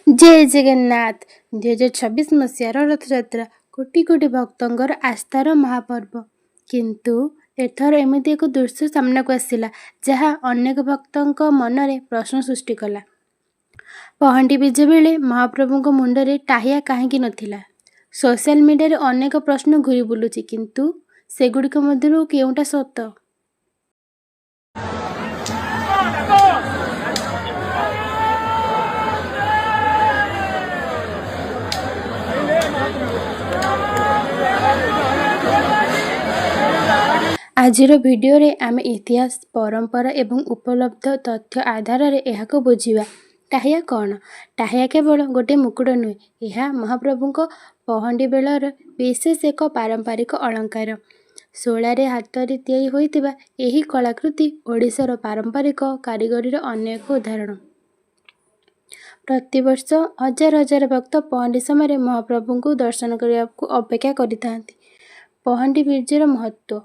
ଜୟ ଜଗନ୍ନାଥ। 2026 ମସିହାର ରଥଯାତ୍ରା କୋଟି କୋଟି ଭକ୍ତଙ୍କର ଆସ୍ଥାର ମହାପର୍ବ। କିନ୍ତୁ ଏଥର ଏମିତି ଏକ ଦୃଶ୍ୟ ସାମ୍ନାକୁ ଆସିଲା, ଯାହା ଅନେକ ଭକ୍ତଙ୍କ ମନରେ ପ୍ରଶ୍ନ ସୃଷ୍ଟି କଲା। ପହଣ୍ଡି ବିଜେ ବେଳେ ମହାପ୍ରଭୁଙ୍କ ମୁଣ୍ଡରେ ଟାହିଆ କାହିଁକି ନଥିଲା? ସୋସିଆଲ ମିଡିଆରେ ଅନେକ ପ୍ରଶ୍ନ ଘୂରି ବୁଲୁଛି, କିନ୍ତୁ ସେଗୁଡ଼ିକ ମଧ୍ୟରୁ କେଉଁଟା ସତ? ଆଜିର ଭିଡିଓରେ ଆମେ ଇତିହାସ, ପରମ୍ପରା ଏବଂ ଉପଲବ୍ଧ ତଥ୍ୟ ଆଧାରରେ ଏହାକୁ ବୁଝିବା। ଟାହିଆ କ'ଣ? ଟାହିଆ କେବଳ ଗୋଟିଏ ମୁକୁଟ ନୁହେଁ, ଏହା ମହାପ୍ରଭୁଙ୍କ ପହଣ୍ଡି ବେଳର ବିଶେଷ ଏକ ପାରମ୍ପରିକ ଅଳଙ୍କାର। ଶୋଳାରେ ହାତରେ ତିଆରି ହୋଇଥିବା ଏହି କଳାକୃତି ଓଡ଼ିଶାର ପାରମ୍ପରିକ କାରିଗରୀର ଅନ୍ୟ ଏକ ଉଦାହରଣ। ପ୍ରତିବର୍ଷ ହଜାର ହଜାର ଭକ୍ତ ପହଣ୍ଡି ସମୟରେ ମହାପ୍ରଭୁଙ୍କୁ ଦର୍ଶନ କରିବାକୁ ଅପେକ୍ଷା କରିଥାନ୍ତି। ପହଣ୍ଡି ବିଜେର ମହତ୍ତ୍ୱ।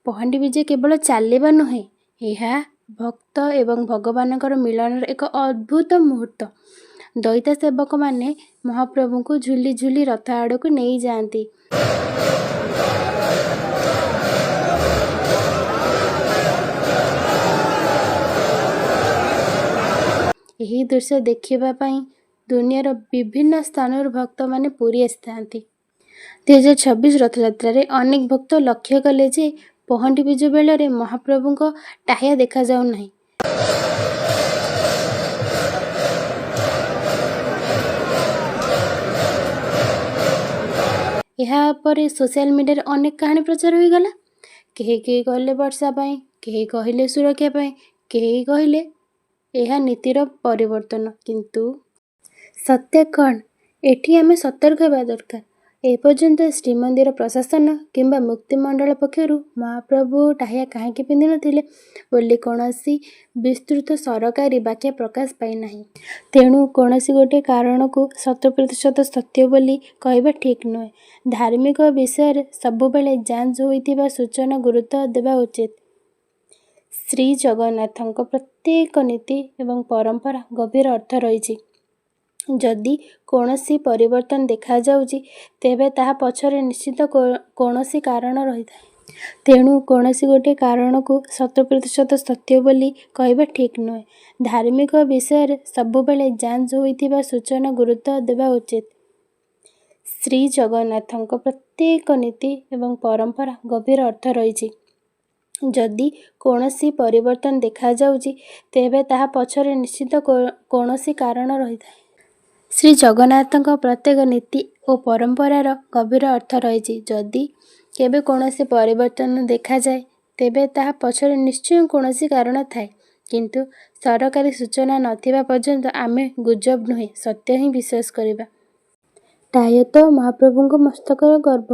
ପହଣ୍ଡି ବିଜେ କେବଳ ଚାଲିବା ନୁହେଁ, ଏହା ଭକ୍ତ ଏବଂ ଭଗବାନଙ୍କର ମିଳନର ଏକ ଅଦ୍ଭୁତ ମୁହୂର୍ତ୍ତ। ଦଇତା ସେବକମାନେ ମହାପ୍ରଭୁଙ୍କୁ ଝୁଲି ଝୁଲି ରଥ ଆଡ଼କୁ ନେଇଯାଆନ୍ତି। ଏହି ଦୃଶ୍ୟ ଦେଖିବା ପାଇଁ ଦୁନିଆର ବିଭିନ୍ନ ସ୍ଥାନରୁ ଭକ୍ତମାନେ ପୁରୀ ଆସିଥାନ୍ତି। 2026 ରଥଯାତ୍ରାରେ ଅନେକ ଭକ୍ତ ଲକ୍ଷ୍ୟ କଲେ ଯେ ପହଣ୍ଡି ବିଜେ ବେଳରେ ମହାପ୍ରଭୁଙ୍କ ଟାହିଆ ଦେଖାଯାଉନାହିଁ। ଏହା ପରେ ସୋସିଆଲ ମିଡିଆରେ ଅନେକ କାହାଣୀ ପ୍ରଚାର ହୋଇଗଲା। କେହି କେହି କହିଲେ ବର୍ଷା ପାଇଁ, କେହି କହିଲେ ସୁରକ୍ଷା ପାଇଁ, କେହି କହିଲେ ଏହା ନୀତିର ପରିବର୍ତ୍ତନ। କିନ୍ତୁ ସତ୍ୟ କ'ଣ? ଏଠି ଆମେ ସତର୍କ ହେବା ଦରକାର। ଏପର୍ଯ୍ୟନ୍ତ ଶ୍ରୀମନ୍ଦିର ପ୍ରଶାସନ କିମ୍ବା ମୁକ୍ତିମଣ୍ଡଳ ପକ୍ଷରୁ ମହାପ୍ରଭୁ ଟାହିଆ କାହିଁକି ପିନ୍ଧିନଥିଲେ ବୋଲି କୌଣସି ବିସ୍ତୃତ ସରକାରୀ ବ୍ୟାଖ୍ୟା ପ୍ରକାଶ ପାଇନାହିଁ। ତେଣୁ କୌଣସି ଗୋଟିଏ କାରଣକୁ ଶତ ପ୍ରତିଶତ ସତ୍ୟ ବୋଲି କହିବା ଠିକ୍ ନୁହେଁ। ଧାର୍ମିକ ବିଷୟରେ ସବୁବେଳେ ଯାଞ୍ଚ ହୋଇଥିବା ସୂଚନାକୁ ଗୁରୁତ୍ୱ ଦେବା ଉଚିତ। ଶ୍ରୀଜଗନ୍ନାଥଙ୍କ ପ୍ରତ୍ୟେକ ନୀତି ଏବଂ ପରମ୍ପରା ଗଭୀର ଅର୍ଥ ରହିଛି। ଯଦି କୌଣସି ପରିବର୍ତ୍ତନ ଦେଖାଯାଉଛି, ତେବେ ତାହା ପଛରେ ନିଶ୍ଚିତ କୌଣସି କାରଣ ରହିଥାଏ। ତେଣୁ କୌଣସି ଗୋଟିଏ କାରଣକୁ ଶତ ପ୍ରତିଶତ ସତ୍ୟ ବୋଲି କହିବା ଠିକ୍ ନୁହେଁ। ଧାର୍ମିକ ବିଷୟରେ ସବୁବେଳେ ଯାଞ୍ଚ ହୋଇଥିବା ସୂଚନାକୁ ଗୁରୁତ୍ୱ ଦେବା ଉଚିତ। ଶ୍ରୀଜଗନ୍ନାଥଙ୍କ ପ୍ରତ୍ୟେକ ନୀତି ଏବଂ ପରମ୍ପରା ଗଭୀର ଅର୍ଥ ରହିଛି। ଯଦି କୌଣସି ପରିବର୍ତ୍ତନ ଦେଖାଯାଉଛି, ତେବେ ତାହା ପଛରେ ନିଶ୍ଚିତ କୌଣସି କାରଣ ରହିଥାଏ। ଶ୍ରୀଜଗନ୍ନାଥଙ୍କ ପ୍ରତ୍ୟେକ ନୀତି ଓ ପରମ୍ପରାର ଗଭୀର ଅର୍ଥ ରହିଛି। ଯଦି କେବେ କୌଣସି ପରିବର୍ତ୍ତନ ଦେଖାଯାଏ, ତେବେ ତାହା ପଛରେ ନିଶ୍ଚୟ କୌଣସି କାରଣ ଥାଏ। କିନ୍ତୁ ସରକାରୀ ସୂଚନା ନଥିବା ପର୍ଯ୍ୟନ୍ତ ଆମେ ଗୁଜବ ନୁହେଁ, ସତ୍ୟ ହିଁ ବିଶ୍ୱାସ କରିବା। ଟାହିଆ ତ ମହାପ୍ରଭୁଙ୍କ ମସ୍ତକର ଗର୍ବ।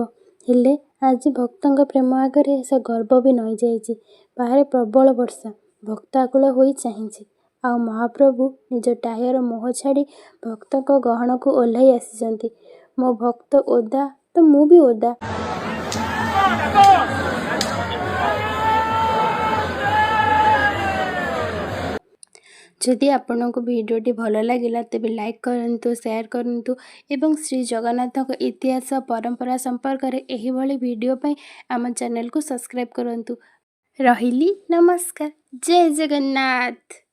ହେଲେ ଆଜି ଭକ୍ତଙ୍କ ପ୍ରେମ ଆଗରେ ସେ ଗର୍ବ ବି ନଇଁଯାଇଛି। ବାହାରେ ପ୍ରବଳ ବର୍ଷା। ଭକ୍ତ ଆକୁଳ ହୋଇ ଚାହିଁଛି, ଆଉ ମହାପ୍ରଭୁ ନିଜ ଟାହିଆର ମୋହ ଛାଡ଼ି ଭକ୍ତଙ୍କ ଗହଣକୁ ଓହ୍ଲାଇ ଆସିଛନ୍ତି। ମୋ ଭକ୍ତ ଓଦା ତ ମୁଁ ବି ଓଦା। ଯଦି ଆପଣଙ୍କୁ ଭିଡ଼ିଓଟି ଭଲ ଲାଗିଲା, ତେବେ ଲାଇକ୍ କରନ୍ତୁ, ସେୟାର କରନ୍ତୁ ଏବଂ ଶ୍ରୀ ଜଗନ୍ନାଥଙ୍କ ଇତିହାସ, ପରମ୍ପରା ସମ୍ପର୍କରେ ଏହିଭଳି ଭିଡ଼ିଓ ପାଇଁ ଆମ ଚ୍ୟାନେଲକୁ ସବସ୍କ୍ରାଇବ୍ କରନ୍ତୁ। ରହିଲି, ନମସ୍କାର, ଜୟ ଜଗନ୍ନାଥ।